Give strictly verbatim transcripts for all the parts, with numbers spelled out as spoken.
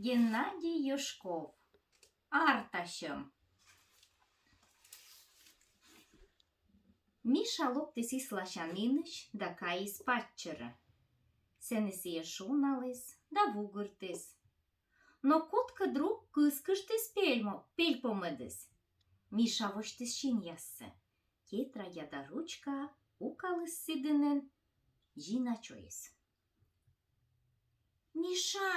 Геннадий Ёжков. Артасьӧм. Миша локтіс исласян инысь да кайис паччӧрӧ. Сэні сійӧ шоналіс да вугыртіс. Но кодкӧ друг кыскыштіс пельмо-, пельпомӧдыс. Миша восьтіс синъяссӧ. Тетрадя да ручка укаліс сы дінын. Зина чоис. «Миша,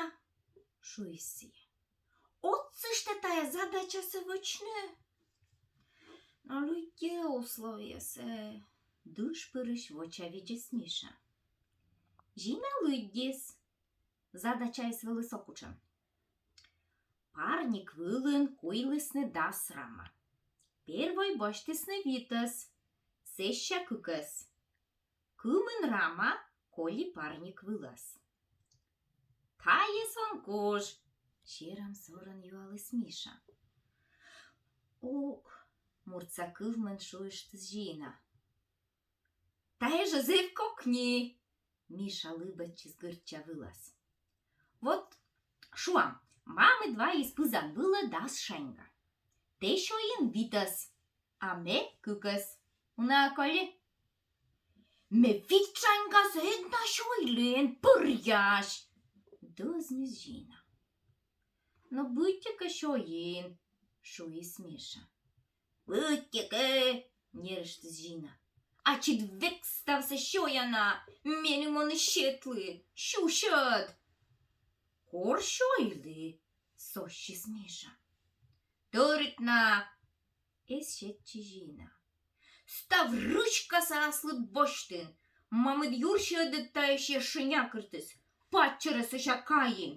— шуис сійӧ, — отсыштӧ тайӧ задачасӧ вӧчны». «Но лыддьы условиесӧ», — дыш пырысь вочавидзис Миша. Зина лыддис. Задачаыс вӧлі со кутшӧм. Парник вылын куйлісны дас рама. Первой босьтісны витӧс, сэсся кыкӧс. Кымын рама коли парник вылас? «Тайӧс он куж?» — серам сорӧн юаліс Миша. «Ок», — муртса кывмӧн шуыштіс Зина. «Тайӧ жӧ зэв кокни», — Миша лыбӧдчис гырчча вылас. «Вот, шуам, мамыд вайис пызан вылӧ дас шаньга. Тэ сёйин витӧс, а ме кыкӧс. Уна коли?» «Ме вит шаньгасӧ эг на сёйлы, эн пӧръясь!» — дӧзмис Зина. «Но быттьӧкӧ сёйин», — шуис Миша. «Быттьӧкӧ, — нерыштіс Зина. — Ачыд век ставсӧ сёяна, меным он и сетлы, сюсьӧд». «Кор сёйлы?» — соссис Миша. «Тӧрыт на», — эз сетчы Зина. «Став ручкасӧ аслыд босьтін. Мамыд юрсиӧдыд тайӧ сійӧ шӧй някыртіс. Паччӧрӧ сэсся кайин».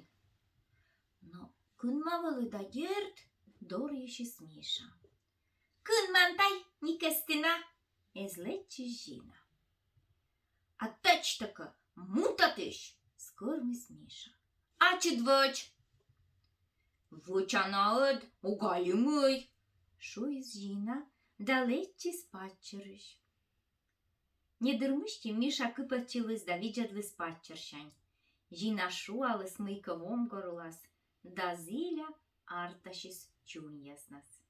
Но кынма вӧлі да, дерт, — дорйысис Миша. «Кынман тай, никӧстіна», — эз лэдзчы Зина. «А тадз тӧкӧ мун татысь», — скӧрмис Миша. «Ачыд вӧч». «Вӧчана ӧд, уг али мый», — шуис Зина да лэччис паччӧрысь. Недыр мысти Миша кыпӧдчыліс да видзӧдліс паччӧрсянь. Зина шуаліс мыйкӧ вомкор улас да зіля артасис чуньяснас.